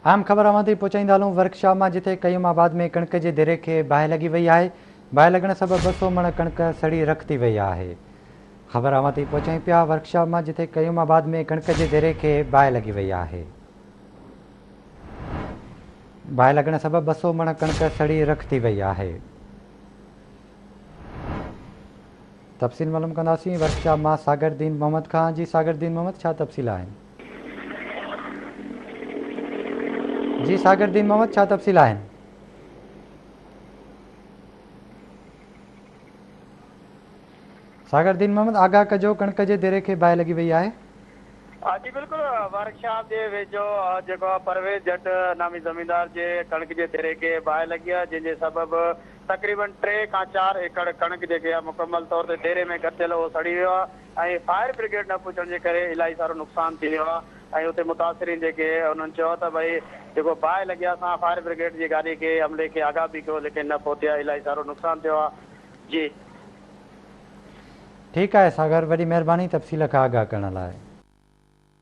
اهم خبر اوهان تائين پهچائيندا هلون ورڪشاپ مان جتي قيوم آباد ۾ ڪڻڪ جي دري کي باهه لڳي وئي آهي باهه لڳڻ سبب 200 مڻ ڪڻڪ سڙي رک ٿي وئي آهي خبر اوهان تائين پهچايون پيا ورڪشاپ مان جتي قيوم آباد ۾ ڪڻڪ جي دري کي باهه لڳي وئي آهي باهه لڳڻ سبب 200 مڻ ڪڻڪ سڙي رک ٿي وئي آهي تفصيل معلوم ڪنداسين ورڪشاپ مان ساگر دين محمد کان جي ساگر دين محمد ڇا تفصيل آهن جي ساگر دين محمد ڇا تفصيل آهن ساگر دين محمد آگاهه ڪجو ڪڻڪ جي ديري کي باهه لڳي وئي آهي. جي بلڪل ورڪشاپ جي ويجهو جيڪو پرويز جٽ نامي زميندار جي ڪڻڪ جي ديري کي باهه لڳي آهي جنهن جي سبب تقريبن 3 کان 4 ايڪڙ ڪڻڪ جيڪي آهي مڪمل طور تي ڊيري ۾ گٿيل اهو سڙي ويو آهي ۽ فائر برگيڊ نه پهچڻ جي ڪري الاهي سارو نقصان ٿي ويو آهي ۽ اتي متاثرين جيڪي انهن چيو ته ڀئي جيڪو باهه لڳي آهي اسان فائر برگيڊ جي گاڏي کي عملي کي آگاهه به ڪيو ليڪن نه پهتي آهي الاهي سارو نقصان ٿيو آهي جي. ٺيڪ آهي ساگر وڏي مهرباني تفصيل کان آگاهه ڪرڻ لاء.